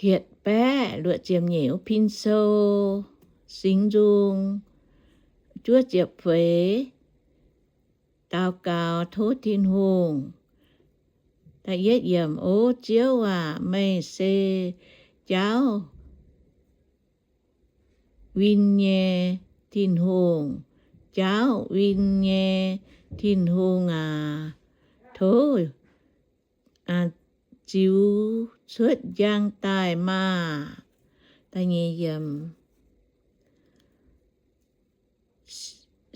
hietc baeqv luoqc ziepc nyeic. Pin Sou, Singx Nzung, juov ziepc feix. Daux gaux tov Tin-Hungh. O Ziouv aac, meih se jaauv win nyei Tin-Hungh, jaauv win nyei Tin-Hungh aac, tov ziux cuotv njang daaih maah!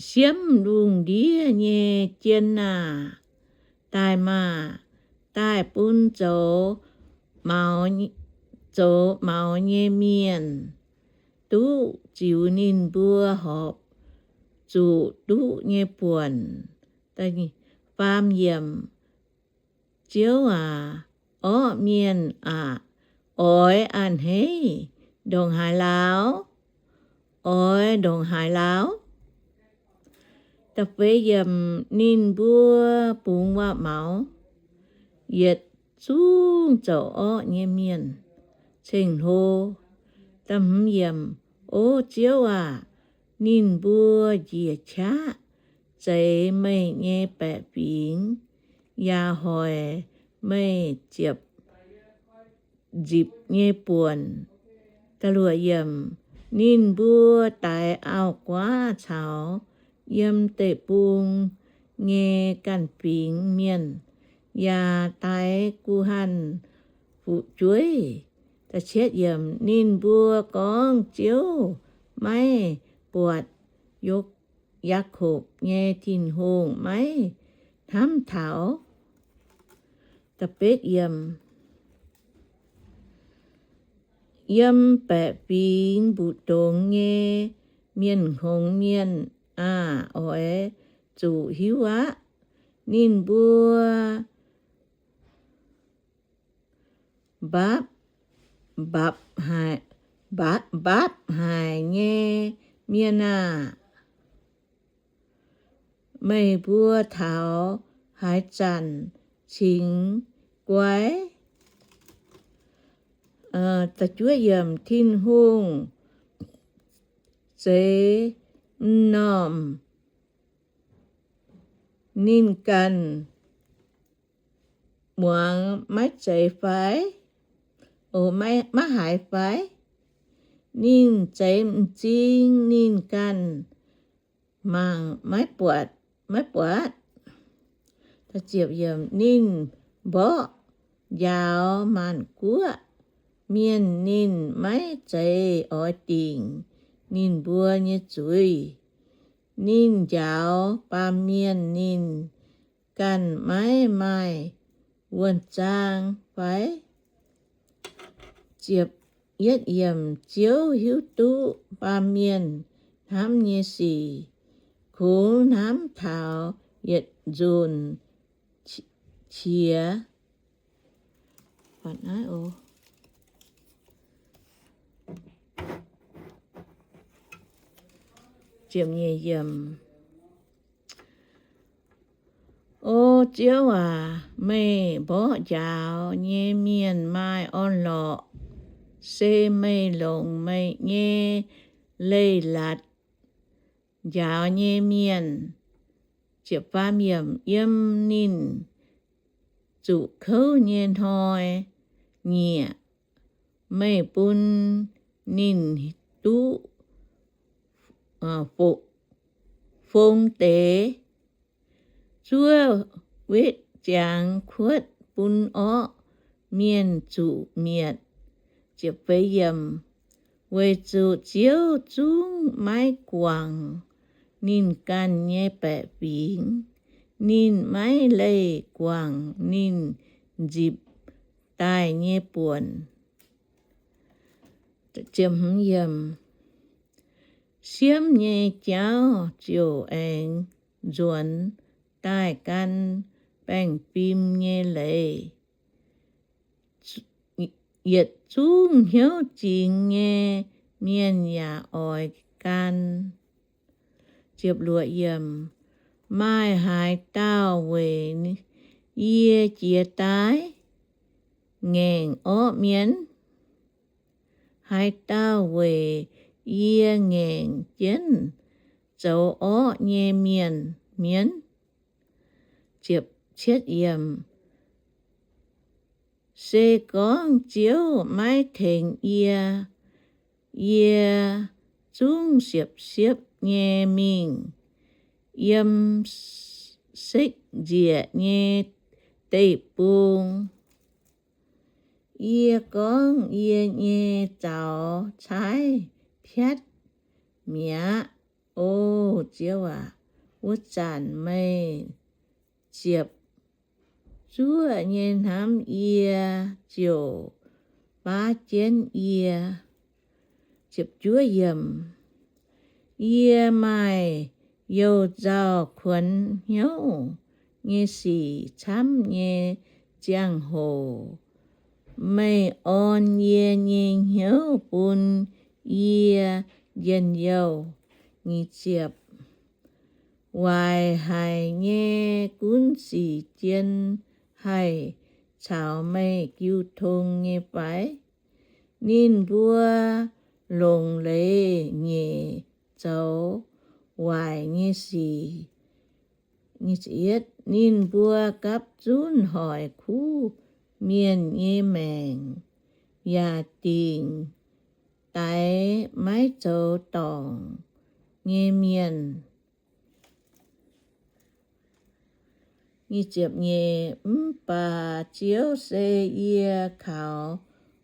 Siemv lungh ndiev nyei jien aah! Daaih maah! Daaih bun zoux maux, zoux maux nyei mienh duqv ziux ninh mbuo horpc zuqc duqv nyei buonc. Faam yiemc. Ziouv aac, orqv mienh aah! Oix a'hneiv ndongc haaix lauz? Oix ndongc haaix lauz? Da'feix yiemc. Ninh mbuo bungx waac-maux, yietc zungv zoux orqv nyei mienh ceng-hlo. Da'hmz yiemc. O Ziouv aac, ninh mbuo njiec qaqv zeix meih nyei baeqc fingx, yaac hoic meih ziepc nzipc nyei buonc. Ninh mbuo daix auv-guaav caux yiem deic-bung nyei ganh fingx mienh, yaac daix guh hanh fu'jueiv. Ninh mbuo gorngv, Ziouv maiv buatc, Yaakopv nyei Tin-Hungh maiv hnamv taux. Yiem baeqc fingx mbu'ndongx nyei mienh hngongx mienh aah! Oix zuqc hiuv aqv. Ninh mbuo mbapv, mbapv haic, mbapv haic nyei mienh aah! Meih mbuo taux haaix zanc cingx guai? Tin-Hungh zeix m'normh ninh ganh muangx maiv zeiz fai? O, maiv haiz fai? Ninh zeix m'zing ninh ganh mangc maiv buatc, maiv buatc. Ninh mborqv njaaux maanc guoqv mienh, ninh maiv zeiz oix dingc ninh mbuo nyei zuiz. Ninh njaaux baamh mienh ninh ganh maiv maaih wuonh zaang fai? Ziouv hiuv duqv baamh mienh hnamv nyei sic, kungx hnamv taux yietc nzunc qiex. O Ziouv aac, meih mborqv njaaux nyei mienh maaih orn-lorqc, se meih longc meih nyei leiz-latc njaaux nyei mienh. Yiem ninh zuqc kouv nyei hnoi-nyieqc, meih bun ninh duqv fong deix. Zuov wetv ziangx kuotv bun orqv mienh zuqc mietc. Weic zuqc Ziouv zungv maiv guangc ninh ganh nyei baeqc fingx, ninh maiv leih guangc ninh nzipc daaih nyei buonc. Siemv nyei jauv ziouc aengx nzuonx daaih gan baengh fim nyei leiz. Yietc zungv hnyouv zingx nyei mienh yaac oix gan. Maaih haaix dauh weic yie jiez daaih ngaengc orqv mienh? haaix dauh weic yie ngaengc jienv zoux orqv nyei mienh mienv. Se gorngv Ziouv maiv tengx yie, yie zungv siepv-siepv nyei mingh yiem sekv-nzieqc nyei deic-bung. Yie gorngv yie nyei zaux caaiv piatv mi'aqv. O Ziouv aac, wuov zanc meih ziepc zuoqv nyei hnamv yie ziouc baav jienv yie. Yie maaih youh nzauh kuonx hnyouv nyei sic camv nyei ziangh hoc, meih orn yie nyei hnyouv bun yie njien-youh. Waaic haic nyei gunv sic jien haih caux meih jiu tong nyei fai? Ninh mbuo longc leiz nyeic zoux waaic nyei sic. Ninh mbuo gapv zunv hoic kuv mienh nyei maengc, yaac dingc daix maiv zoux dorngc nyei mienh. Mv baac Ziouv se yie kaux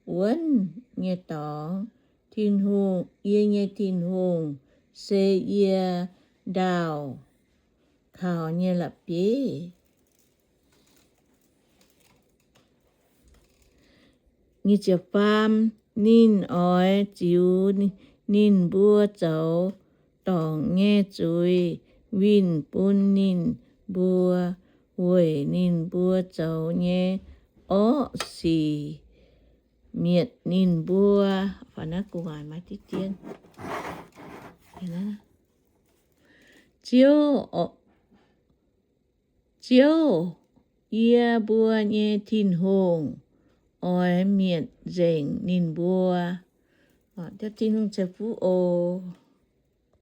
wuonv nyei dorngx, Tin-Hungh, yie nyei Tin-Hungh se yie ndaauh kaux nyei la'bieiv. Faam, ninh oix ziux ninh mbuo zoux dorngc nyei zuiz winh bun ninh mbuo weic ninh mbuo zoux nyei orqv sic mietc ninh mbuo. Ziouv, Ziouv, yie mbuo nyei Tin-Hungh, oix mietc nzengc ninh mbuo. Tin-Hungh ceix fuqv oc.